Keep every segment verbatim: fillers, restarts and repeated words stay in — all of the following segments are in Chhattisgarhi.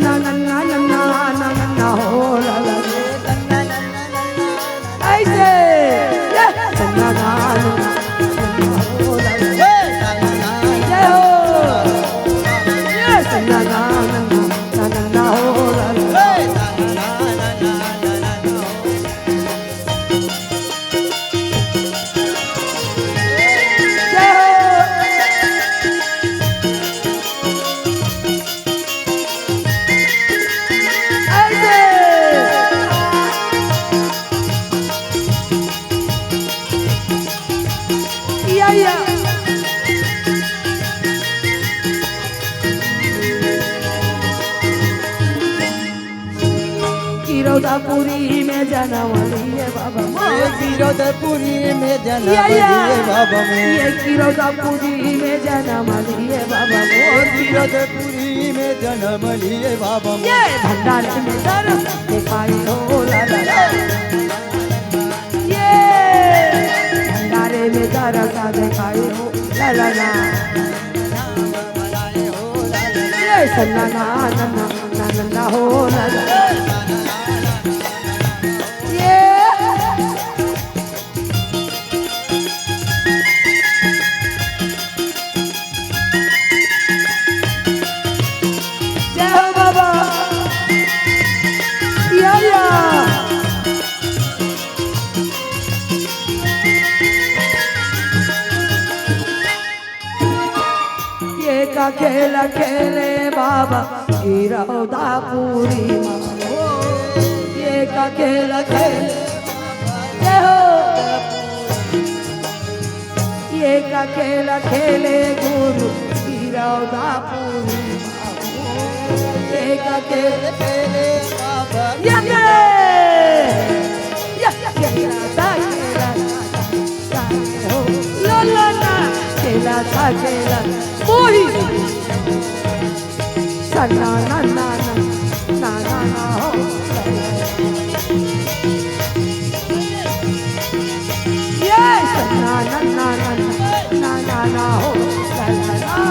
ना, ना, ना, ना, ना, ना, ना, ना, हो, ला, ला, ला। ऐसे। ये। ना, ना, ना, ना, ना, ना, हो, ला, ला, ला। जय हो। ये। ना, ना, ना, ना, ना, ना, ना, हो, ला, ला, ला। जय हो। ऐसे। या, या। किरौदापुरी में जनम लिए बाबा मोर। ये किरौदापुरी में जनम या, या। लिए बाबा मोर। ये किरौदापुरी में जनम लिए बाबा मोर। ये किरौदापुरी में जनम लिए बाबा मोर। ये भंडारे में दरस देखाई हो ला ला ला। ये भंडारे में दरस देखाई हो ला ला ला। ये सन्ना ना ना ना ना ना ना हो ला ला। ये। जय हो बाबा। या, या। ये का खेल खेले बाबा किरौदापुरी मा। ये का खेल खेले। जय हो। ये का खेल खेले गुरु किरौदापुरी मा। ये का खेल खेले बाबा। या, या। या, या, या, या, या। ला, ला, ना, खेला था, खेला। मोही। सन्ना, ना, ना, ना, ना, ना, ना, हो। ये सन्ना, ना, ना, ना, ना, ना, ना, ना, हो। ला, ला, ला।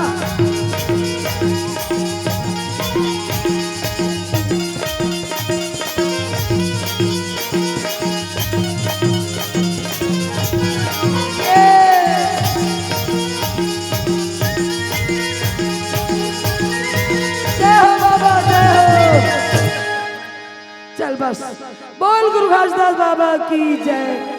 जय हो बाबा, जय हो। चल बस, बोल गुरु घासीदास बाबा की जय।